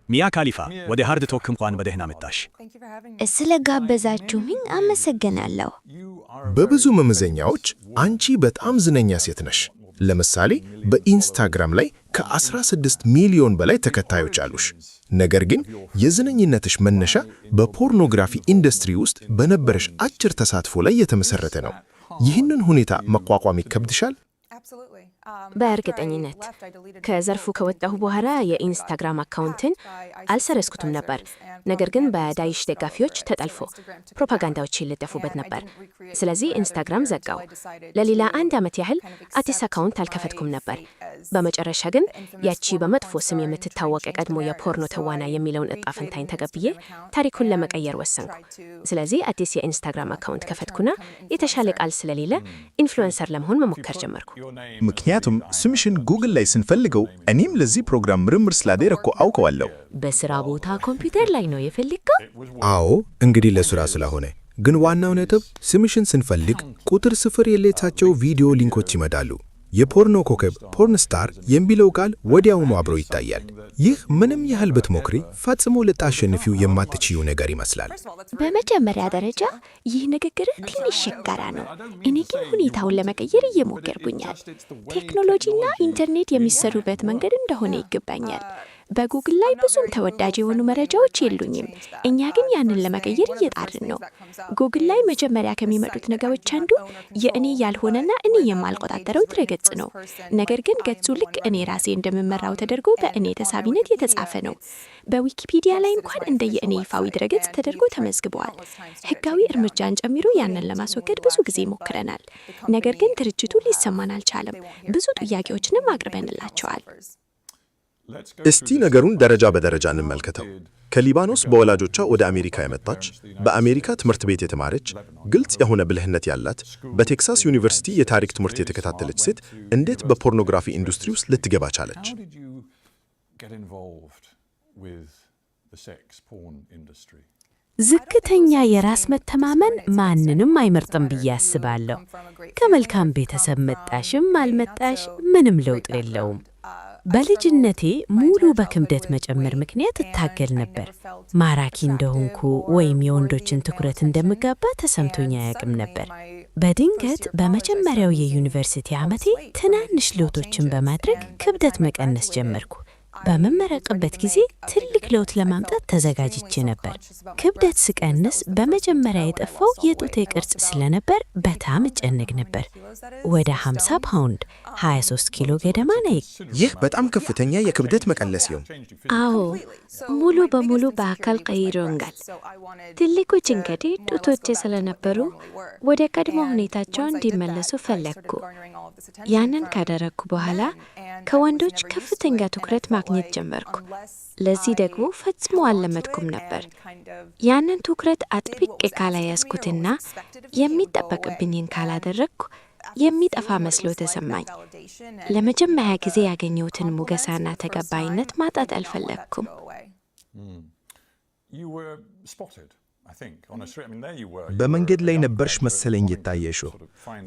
ሚያ ካሊፋ፣ ወደ ሃርድ ቶክ እንኳን በደህና መጣሽ። ስለጋበዛችሁኝ አመሰግናለሁ። በብዙ መመዘኛዎች አንቺ በጣም ዝነኛ ሴት ነሽ። ለምሳሌ በኢንስታግራም ላይ ከ16 ሚሊዮን በላይ ተከታዮች አሉሽ። ነገር ግን የዝነኝነትሽ መነሻ በፖርኖግራፊ ኢንዱስትሪ ውስጥ በነበረሽ አጭር ተሳትፎ ላይ የተመሰረተ ነው። ይህንን ሁኔታ መቋቋም ይከብድሻል? በእርግጠኝነት። ከዘርፉ ከወጣሁ በኋላ የኢንስታግራም አካውንትን አልሰረዝኩትም ነበር። ነገር ግን በዳይሽ ደጋፊዎች ተጠልፎ ፕሮፓጋንዳዎች ይለጠፉበት ነበር። ስለዚህ ኢንስታግራም ዘጋው። ለሌላ አንድ ዓመት ያህል አዲስ አካውንት አልከፈትኩም ነበር። በመጨረሻ ግን ያቺ በመጥፎ ስም የምትታወቅ የቀድሞ የፖርኖ ተዋናይ የሚለውን እጣ ፈንታይን ተቀብዬ ታሪኩን ለመቀየር ወሰንኩ። ስለዚህ አዲስ የኢንስታግራም አካውንት ከፈትኩና የተሻለ ቃል ስለሌለ influencer ለመሆን መሞከር ጀመርኩ። ምክንያቱም ስምሽን ጉግል ላይ ስንፈልገው፣ እኔም ለዚህ ፕሮግራም ምርምር ስላደረግኩ አውቀዋለሁ። በስራ ቦታ ኮምፒውተር ላይ ነው የፈለግከው? አዎ፣ እንግዲህ ለስራ ስለሆነ። ግን ዋናው ነጥብ ስምሽን ስንፈልግ ቁጥር ስፍር የሌላቸው ቪዲዮ ሊንኮች ይመጣሉ። የፖርኖ ኮከብ፣ porn star የሚለው ቃል ወዲያውኑ አብሮ ይታያል። ይህ ምንም ያህል ብትሞክሪ ፈጽሞ ልታሸንፊው የማትችይው ነገር ይመስላል። በመጀመሪያ ደረጃ ይህ ንግግር ትንሽ ሸጋራ ነው። እኔ ግን ሁኔታውን ለመቀየር እየሞከርኩኛል። ቴክኖሎጂና ኢንተርኔት የሚሰሩበት መንገድ እንደሆነ ይገባኛል። በጉግል ላይ ብዙም ተወዳጅ የሆኑ መረጃዎች የሉኝም። እኛ ግን ያንን ለመቀየር እየጣርን ነው። ጉግል ላይ መጀመሪያ ከሚመጡት ነገሮች አንዱ የእኔ ያልሆነና እኔ የማልቆጣጠረው ድረገጽ ነው። ነገር ግን ገጹ ልክ እኔ ራሴ እንደምመራው ተደርጎ በእኔ ተሳቢነት የተጻፈ ነው። በዊኪፒዲያ ላይ እንኳን እንደ የእኔ ይፋዊ ድረገጽ ተደርጎ ተመዝግበዋል። ሕጋዊ እርምጃን ጨምሮ ያንን ለማስወገድ ብዙ ጊዜ ሞክረናል። ነገር ግን ድርጅቱ ሊሰማን አልቻለም። ብዙ ጥያቄዎችንም አቅርበንላቸዋል። እስቲ ነገሩን ደረጃ በደረጃ እንመልከተው። ከሊባኖስ በወላጆቿ ወደ አሜሪካ የመጣች፣ በአሜሪካ ትምህርት ቤት የተማረች፣ ግልጽ የሆነ ብልህነት ያላት፣ በቴክሳስ ዩኒቨርሲቲ የታሪክ ትምህርት የተከታተለች ሴት እንዴት በፖርኖግራፊ ኢንዱስትሪ ውስጥ ልትገባ ቻለች? How did you get involved with the sex porn industry? ዝቅተኛ የራስ መተማመን ማንንም አይመርጥም ብዬ አስባለሁ። ከመልካም ቤተሰብ መጣሽም አልመጣሽ ምንም ለውጥ የለውም። በልጅነቴ ሙሉ በክብደት መጨመር ምክንያት እታገል ነበር። ማራኪ እንደሆንኩ ወይም የወንዶችን ትኩረት እንደምጋባ ተሰምቶኝ አያውቅም ነበር። በድንገት በመጀመሪያው የዩኒቨርሲቲ ዓመቴ ትናንሽ ለውጦችን በማድረግ ክብደት መቀነስ ጀመርኩ። በምመረቅበት ጊዜ ትልቅ ለውጥ ለማምጣት ተዘጋጅቼ ነበር። ክብደት ስቀንስ በመጀመሪያ የጠፋው የጡቴ ቅርጽ ስለነበር በጣም እጨነቅ ነበር። ወደ 50 ፓውንድ፣ 23 ኪሎ ገደማ ነኝ። ይህ በጣም ከፍተኛ የክብደት መቀነስ ነው። አዎ፣ ሙሉ በሙሉ በአካል ቀይሮኛል። ትልቁ ጭንቀቴ ጡቶቼ ስለነበሩ ወደ ቀድሞ ሁኔታቸው እንዲመለሱ ፈለግኩ። ያንን ካደረግኩ በኋላ ከወንዶች ከፍተኛ ትኩረት ማግኘት ጀመርኩ። ለዚህ ደግሞ ፈጽሞ አልለመድኩም ነበር። ያንን ትኩረት አጥብቄ ካላያዝኩትና የሚጠበቅብኝን ካላደረግኩ የሚጠፋ መስሎ ተሰማኝ። ለመጀመሪያ ጊዜ ያገኘሁትን ሙገሳና ተቀባይነት ማጣት አልፈለግኩም። You were spotted, I think, on a street. I mean, there you were. በመንገድ ላይ ነበርሽ መሰለኝ የታየሽው።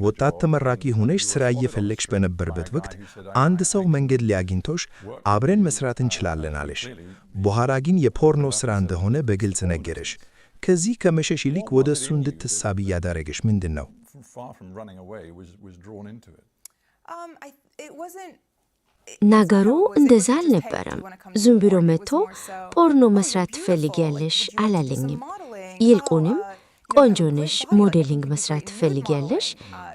ወጣት ተመራቂ ሆነሽ ሥራ እየፈለግሽ በነበረበት ወቅት አንድ ሰው መንገድ ላይ አግኝቶሽ አብረን መስራት እንችላለን አለሽ። በኋላ ግን የፖርኖ ሥራ እንደሆነ በግልጽ ነገረሽ። ከዚህ ከመሸሽ ይልቅ ወደ እሱ እንድትሳቢ ያደረገሽ ምንድን ነው? Far from running away, was drawn into it. ነገሩ እንደዛ አልነበረም። ዝም ብሎ መጥቶ ፖርኖ መስራት ትፈልጊያለሽ አላለኝም። ይልቁንም ቆንጆ ነሽ፣ modeling መስራት ትፈልጊያለሽ፣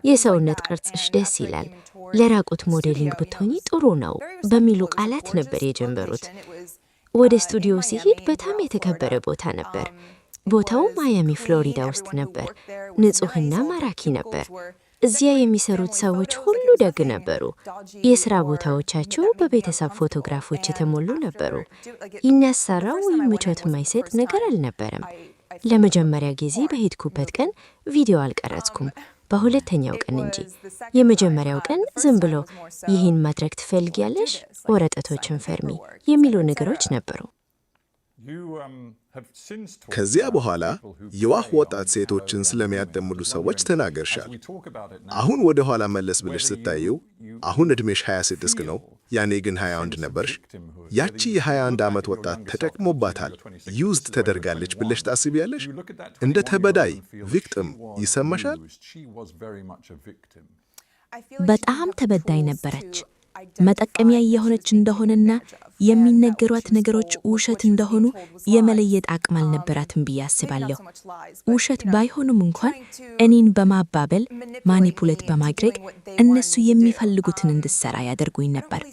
የሰውነት ቅርጽሽ ደስ ይላል፣ ለራቁት modeling ብትሆኚ ጥሩ ነው በሚሉ ቃላት ነበር የጀመሩት። ወደ ስቱዲዮ ስሄድ በጣም የተከበረ ቦታ ነበር። ቦታው ማያሚ ፍሎሪዳ ውስጥ ነበር። ንጹሕና ማራኪ ነበር። እዚያ የሚሰሩት ሰዎች ሁሉ ደግ ነበሩ። የሥራ ቦታዎቻቸው በቤተሰብ ፎቶግራፎች የተሞሉ ነበሩ። የሚያስፈራ ወይም ምቾት የማይሰጥ ነገር አልነበረም። ለመጀመሪያ ጊዜ በሄድኩበት ቀን ቪዲዮ አልቀረጽኩም፣ በሁለተኛው ቀን እንጂ። የመጀመሪያው ቀን ዝም ብሎ ይህን ማድረግ ትፈልጊያለሽ፣ ወረቀቶችን ፈርሚ የሚሉ ነገሮች ነበሩ። ከዚያ በኋላ የዋህ ወጣት ሴቶችን ስለሚያጠምዱ ሰዎች ተናገርሻል። አሁን ወደ ኋላ መለስ ብለሽ ስታዪው አሁን ዕድሜሽ 26 ነው፣ ያኔ ግን 21 ነበርሽ። ያቺ የ21 ዓመት ወጣት ተጠቅሞባታል፣ used ተደርጋለች ብለሽ ታስቢያለሽ? እንደ ተበዳይ victim ይሰማሻል? በጣም ተበዳይ ነበረች። መጠቀሚያ እየሆነች እንደሆነና የሚነገሯት ነገሮች ውሸት እንደሆኑ የመለየት አቅም አልነበራትም ብዬ አስባለሁ። ውሸት ባይሆኑም እንኳን እኔን በማባበል manipulate በማድረግ እነሱ የሚፈልጉትን እንድሰራ ያደርጉኝ ነበር።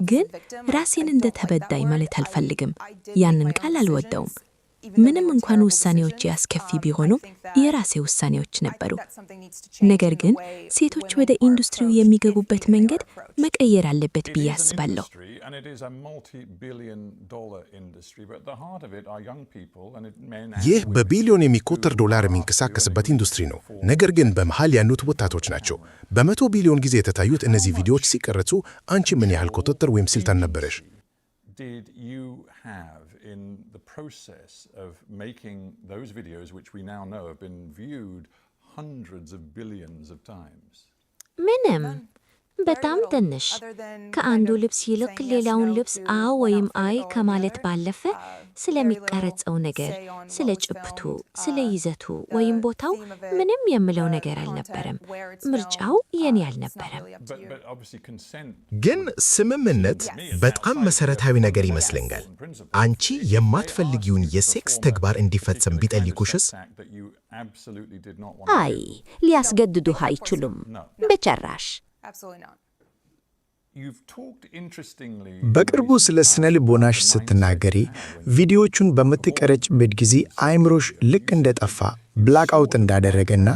ግን ራሴን እንደ ተበዳይ ማለት አልፈልግም። ያንን ቃል አልወደውም። ምንም እንኳን ውሳኔዎቼ አስከፊ ቢሆኑም የራሴ ውሳኔዎች ነበሩ። ነገር ግን ሴቶች ወደ ኢንዱስትሪው የሚገቡበት መንገድ መቀየር አለበት ብዬ አስባለሁ። ይህ በቢሊዮን የሚቆጠር ዶላር የሚንቀሳቀስበት ኢንዱስትሪ ነው። ነገር ግን በመሃል ያሉት ወጣቶች ናቸው። በ100 ቢሊዮን ጊዜ የተታዩት እነዚህ ቪዲዮዎች ሲቀረጹ አንቺ ምን ያህል ቁጥጥር ወይም ስልጣን ነበረሽ? Did you have in the process of making those videos, which we now know have been viewed hundreds of billions of times? ምንም፣ በጣም ትንሽ። ከአንዱ ልብስ ይልቅ ሌላውን ልብስ አዎ ወይም አይ ከማለት ባለፈ ስለሚቀረጸው ነገር፣ ስለ ጭብጡ፣ ስለ ይዘቱ ወይም ቦታው ምንም የምለው ነገር አልነበረም። ምርጫው የኔ አልነበረም። ግን ስምምነት በጣም መሰረታዊ ነገር ይመስለኛል። አንቺ የማትፈልጊውን የሴክስ ተግባር እንዲፈጸም ቢጠይቁሽስ? አይ፣ ሊያስገድዱህ አይችሉም፣ በጭራሽ። በቅርቡ ስለ ስነ ልቦናሽ ስትናገሪ ቪዲዮዎቹን በምትቀርጪበት ጊዜ አእምሮሽ ልክ እንደጠፋ blackout እንዳደረገና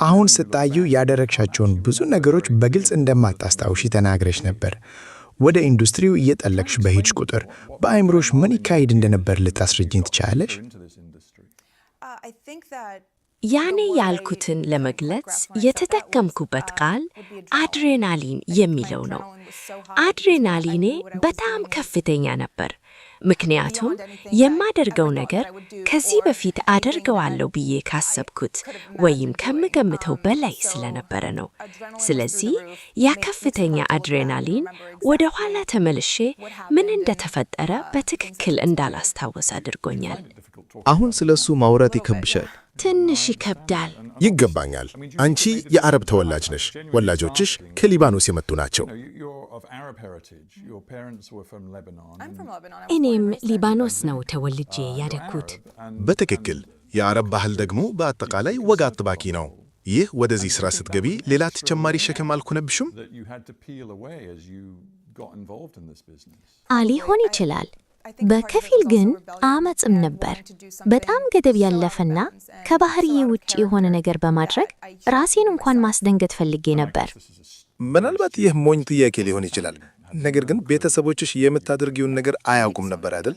አሁን ስታዪው ያደረግሻቸውን ብዙ ነገሮች በግልጽ እንደማታስታውሺ ተናግረሽ ነበር። ወደ ኢንዱስትሪው እየጠለቅሽ በሄድሽ ቁጥር በአእምሮሽ ምን ይካሄድ እንደነበር ልታስረጂኝ ትችያለሽ? ያኔ ያልኩትን ለመግለጽ የተጠቀምኩበት ቃል አድሬናሊን የሚለው ነው። አድሬናሊኔ በጣም ከፍተኛ ነበር። ምክንያቱም የማደርገው ነገር ከዚህ በፊት አደርገዋለሁ ብዬ ካሰብኩት ወይም ከምገምተው በላይ ስለነበረ ነው። ስለዚህ ያ ከፍተኛ አድሬናሊን ወደ ኋላ ተመልሼ ምን እንደተፈጠረ በትክክል እንዳላስታውስ አድርጎኛል። አሁን ስለ እሱ ማውራት ይከብድሻል? ትንሽ ይከብዳል። ይገባኛል። አንቺ የአረብ ተወላጅ ነሽ። ወላጆችሽ ከሊባኖስ የመጡ ናቸው። እኔም ሊባኖስ ነው ተወልጄ ያደግኩት። በትክክል። የአረብ ባህል ደግሞ በአጠቃላይ ወግ አጥባቂ ነው። ይህ ወደዚህ ሥራ ስትገቢ ሌላ ተጨማሪ ሸክም አልሆነብሽም? ሊሆን ይችላል። በከፊል ግን አመፅም ነበር። በጣም ገደብ ያለፈና ከባህሪዬ ውጭ የሆነ ነገር በማድረግ ራሴን እንኳን ማስደንገጥ ፈልጌ ነበር። ምናልባት ይህ ሞኝ ጥያቄ ሊሆን ይችላል። ነገር ግን ቤተሰቦችሽ የምታደርጊውን ነገር አያውቁም ነበር አይደል?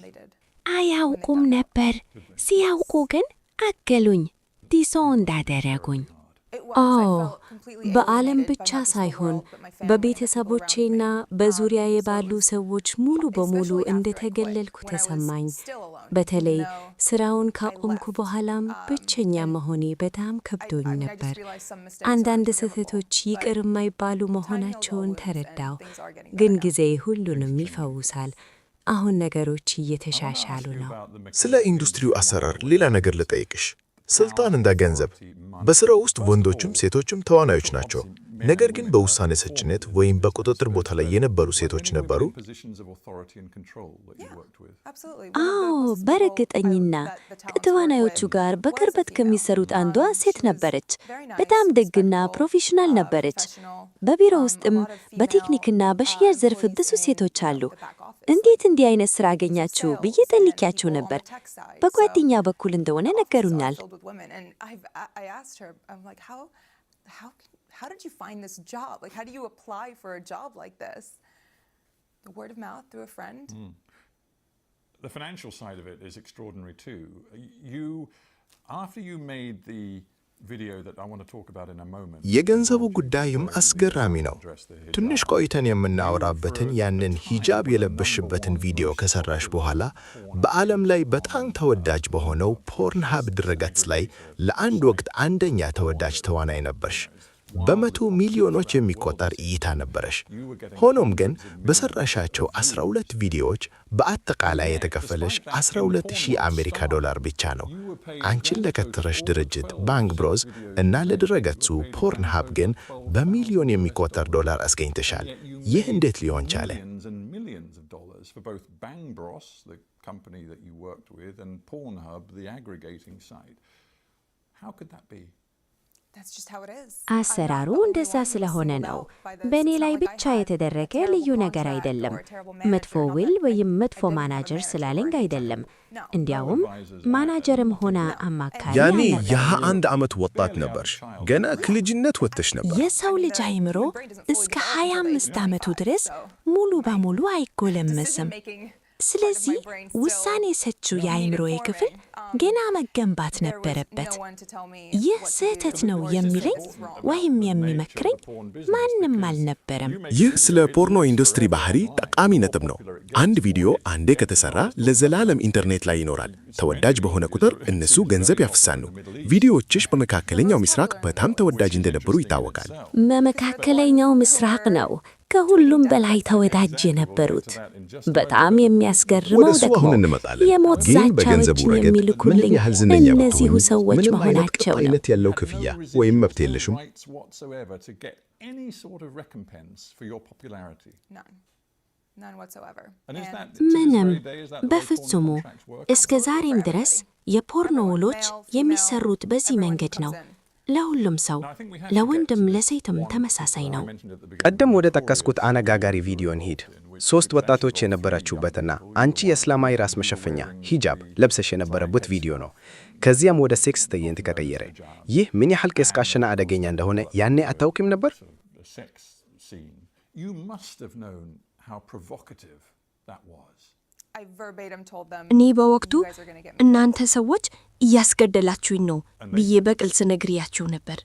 አያውቁም ነበር። ሲያውቁ ግን አገሉኝ፣ disown አደረጉኝ። አዎ፣ በዓለም ብቻ ሳይሆን በቤተሰቦቼና በዙሪያዬ ባሉ ሰዎች ሙሉ በሙሉ እንደተገለልኩ ተሰማኝ። በተለይ ስራውን ካቆምኩ በኋላም ብቸኛ መሆኔ በጣም ከብዶኝ ነበር። አንዳንድ ስህተቶች ይቅር የማይባሉ መሆናቸውን ተረዳሁ፣ ግን ጊዜ ሁሉንም ይፈውሳል። አሁን ነገሮች እየተሻሻሉ ነው። ስለ ኢንዱስትሪው አሰራር ሌላ ነገር ልጠይቅሽ። ስልጣን እና ገንዘብ። በሥራው ውስጥ ወንዶችም ሴቶችም ተዋናዮች ናቸው። ነገር ግን በውሳኔ ሰጭነት ወይም በቁጥጥር ቦታ ላይ የነበሩ ሴቶች ነበሩ? አዎ፣ በእርግጠኝነት ከተዋናዮቹ ጋር በቅርበት ከሚሰሩት አንዷ ሴት ነበረች። በጣም ደግና professional ነበረች። በቢሮ ውስጥም በቴክኒክና በሽያጭ ዘርፍ ብዙ ሴቶች አሉ። እንዴት እንዲህ አይነት ስራ አገኛችሁ ብዬ ጠይቄያቸው ነበር። በጓደኛ በኩል እንደሆነ ነግረውኛል። How did you find this job? Like, how do you apply for a job like this? The word of mouth through a friend? The financial side of it is extraordinary too. You, after you made the የገንዘቡ ጉዳይም አስገራሚ ነው። ትንሽ ቆይተን የምናወራበትን ያንን ሂጃብ የለበሽበትን ቪዲዮ ከሰራሽ በኋላ በዓለም ላይ በጣም ተወዳጅ በሆነው ፖርንሃብ ድረገጽ ላይ ለአንድ ወቅት አንደኛ ተወዳጅ ተዋናይ ነበርሽ። በመቶ ሚሊዮኖች የሚቆጠር እይታ ነበረሽ። ሆኖም ግን በሰራሻቸው 12 ቪዲዮዎች በአጠቃላይ የተከፈለሽ 12,000 አሜሪካ ዶላር ብቻ ነው። አንቺን ለቀጠረሽ ድርጅት ባንግ ብሮዝ እና ለድረገጹ ፖርንሃብ ግን በሚሊዮን የሚቆጠር ዶላር አስገኝተሻል። ይህ እንዴት ሊሆን ቻለ? Millions and millions of dollars for both Bang Bros, the company that you worked with, and Pornhub, the aggregating site. How could that be? አሰራሩ እንደዛ ስለሆነ ነው። በእኔ ላይ ብቻ የተደረገ ልዩ ነገር አይደለም። መጥፎ ውል ወይም መጥፎ ማናጀር ስላለኝ አይደለም። እንዲያውም ማናጀርም ሆነ አማካሪ ያኔ አልነበረኝም። የ21 ዓመት ወጣት ነበርሽ። ገና ከልጅነት ወጥተሽ ነበር። የሰው ልጅ አይምሮ እስከ 25 ዓመቱ ድረስ ሙሉ በሙሉ አይጎለመስም። ስለዚህ ውሳኔ ሰጪው የአይምሮዬ ክፍል ገና መገንባት ነበረበት። ይህ ስህተት ነው የሚለኝ ወይም የሚመክረኝ ማንም አልነበረም። ይህ ስለ ፖርኖ ኢንዱስትሪ ባህሪ ጠቃሚ ነጥብ ነው። አንድ ቪዲዮ አንዴ ከተሰራ ለዘላለም ኢንተርኔት ላይ ይኖራል። ተወዳጅ በሆነ ቁጥር እነሱ ገንዘብ ያፍሳሉ። ቪዲዮዎችሽ በመካከለኛው ምስራቅ በጣም ተወዳጅ እንደነበሩ ይታወቃል። በመካከለኛው ምስራቅ ነው ከሁሉም በላይ ተወዳጅ የነበሩት። በጣም የሚያስገርመው ወደ እሱ ደግሞ አሁን እንመጣለን። የሞት ግን በገንዘቡ ዛቻዎችን ረገድ ምንም የሚልኩልኝ ያህል ዝነኛ እነዚሁ ብትሆኚ ሰዎች ምንም አይነት መሆናቸው ነው። ቀጣይነት ያለው ክፍያ ወይም መብት የለሽም። Rights whatsoever to get any sort of recompense for your popularity. And is that to this ምንም very day, is that the way porn በፍጹሙ። contracts work? እስከ ዛሬም ድረስ የፖርኖ ውሎች የሚሰሩት በዚህ መንገድ ነው። ለሁሉም ሰው፣ ለወንድም ለሴትም ተመሳሳይ ነው። ቀደም ወደ ጠቀስኩት አነጋጋሪ ቪዲዮ እንሂድ። ሦስት ወጣቶች የነበራችሁበትና አንቺ የእስላማዊ ራስ መሸፈኛ ሂጃብ ለብሰሽ የነበረበት ቪዲዮ ነው። ከዚያም ወደ ሴክስ ትዕይንት ተቀየረ። ይህ ምን ያህል ቀስቃሽና አደገኛ እንደሆነ ያኔ አታውቂም ነበር? A sex scene. You must have known how provocative that was. እኔ በወቅቱ እናንተ ሰዎች እያስገደላችሁኝ ነው ብዬ በግልጽ ነግሬያቸው ነበር።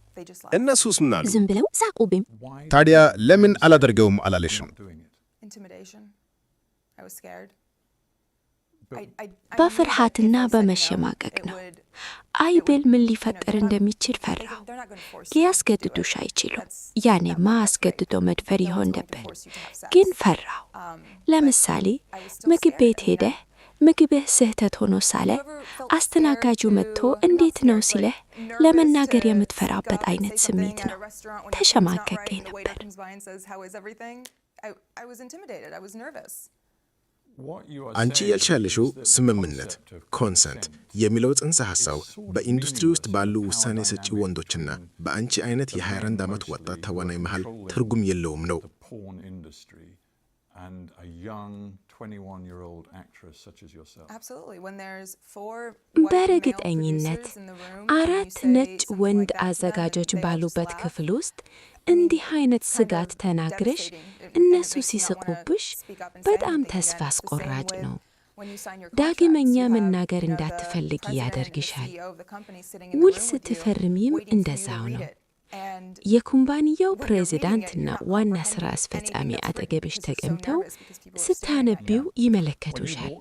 እነሱስ ምን አሉ? ዝም ብለው ሳቁብኝ። ታዲያ ለምን አላደርገውም አላለሽም? በፍርሃትና በመሸማቀቅ ነው። አይ ብል ምን ሊፈጠር እንደሚችል ፈራሁ። ሊያስገድዱሽ አይችሉም። ያኔማ አስገድዶ መድፈር ይሆን ነበር፣ ግን ፈራሁ። ለምሳሌ ምግብ ቤት ሄደህ ምግብህ ስህተት ሆኖ ሳለ አስተናጋጁ መጥቶ እንዴት ነው ሲለህ ለመናገር የምትፈራበት አይነት ስሜት ነው። ተሸማቅቄ ነበር። አንቺ እያልሽ ያለሽው ስምምነት consent የሚለው ጽንሰ ሐሳብ በኢንዱስትሪ ውስጥ ባሉ ውሳኔ ሰጪ ወንዶችና በአንቺ አይነት የ24 ዓመት ወጣት ተዋናይ መሃል ትርጉም የለውም ነው። The porn industry and a young 21-year-old actress such as yourself. በእርግጠኝነት አራት ነጭ ወንድ አዘጋጆች ባሉበት ክፍል ውስጥ እንዲህ አይነት ስጋት ተናግረሽ እነሱ ሲስቁብሽ በጣም ተስፋ አስቆራጭ ነው። ዳግመኛ መናገር እንዳትፈልጊ ያደርግሻል። ውል ስትፈርሚም እንደዛው ነው። የኩባንያው ፕሬዚዳንትና ዋና ሥራ አስፈጻሚ አጠገብሽ ተቀምጠው ስታነቢው ይመለከቱሻል።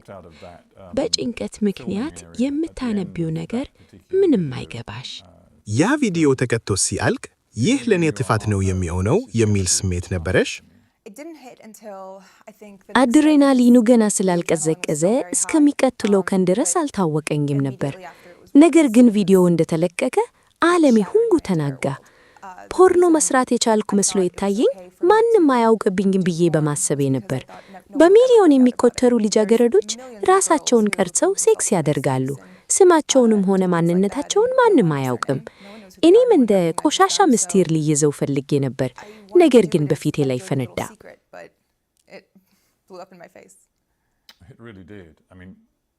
በጭንቀት ምክንያት የምታነቢው ነገር ምንም አይገባሽ። ያ ቪዲዮ ተቀርጾ ሲያልቅ ይህ ለእኔ ጥፋት ነው የሚሆነው የሚል ስሜት ነበረሽ? አድሬናሊኑ ገና ስላልቀዘቀዘ እስከሚቀጥለው ቀን ድረስ አልታወቀኝም ነበር። ነገር ግን ቪዲዮው እንደተለቀቀ ዓለሜ ሁሉ ተናጋ። ፖርኖ መስራት የቻልኩ መስሎ የታየኝ ማንም አያውቅብኝም ብዬ በማሰቤ ነበር። በሚሊዮን የሚቆጠሩ ልጃገረዶች ራሳቸውን ቀርጸው ሴክስ ያደርጋሉ። ስማቸውንም ሆነ ማንነታቸውን ማንም አያውቅም። እኔም እንደ ቆሻሻ ምስጢር ልይዘው ፈልጌ ነበር፣ ነገር ግን በፊቴ ላይ ፈነዳ። It really did. I mean,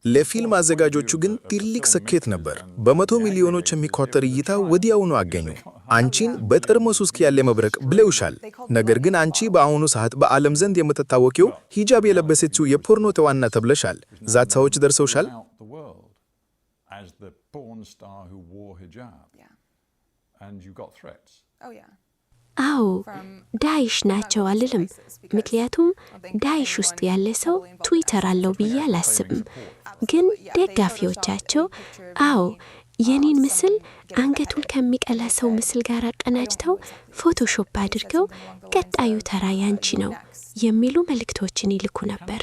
ለፊልም አዘጋጆቹ ግን ትልቅ ስኬት ነበር። በመቶ ሚሊዮኖች የሚቆጠር እይታ ወዲያውኑ አገኙ። አንቺን በጠርሙስ ውስጥ ያለ መብረቅ ብለውሻል። ነገር ግን አንቺ በአሁኑ ሰዓት በዓለም ዘንድ የምትታወቂው ሂጃብ የለበሰችው የፖርኖ ተዋናይ ተብለሻል። ዛቻዎች ደርሰውሻል? out the world as the porn star who wore hijab. አዎ፣ ዳይሽ ናቸው አልልም፣ ምክንያቱም ዳይሽ ውስጥ ያለ ሰው ትዊተር አለው ብዬ አላስብም። ግን ደጋፊዎቻቸው አዎ፣ የኔን ምስል አንገቱን ከሚቀላ ሰው ምስል ጋር አቀናጅተው ፎቶሾፕ አድርገው ቀጣዩ ተራ ያንቺ ነው የሚሉ መልእክቶችን ይልኩ ነበር።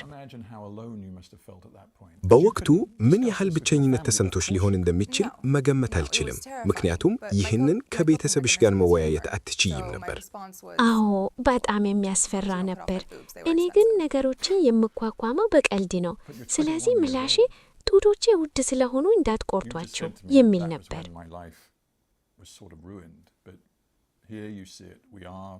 በወቅቱ ምን ያህል ብቸኝነት ተሰምቶሽ ሊሆን እንደሚችል መገመት አልችልም፣ ምክንያቱም ይህንን ከቤተሰብሽ ጋር መወያየት አትችይም ነበር። አዎ፣ በጣም የሚያስፈራ ነበር። እኔ ግን ነገሮችን የምቋቋመው በቀልድ ነው። ስለዚህ ምላሼ ጡቶቼ ውድ ስለሆኑ እንዳትቆርጧቸው የሚል ነበር። Here you see it. We are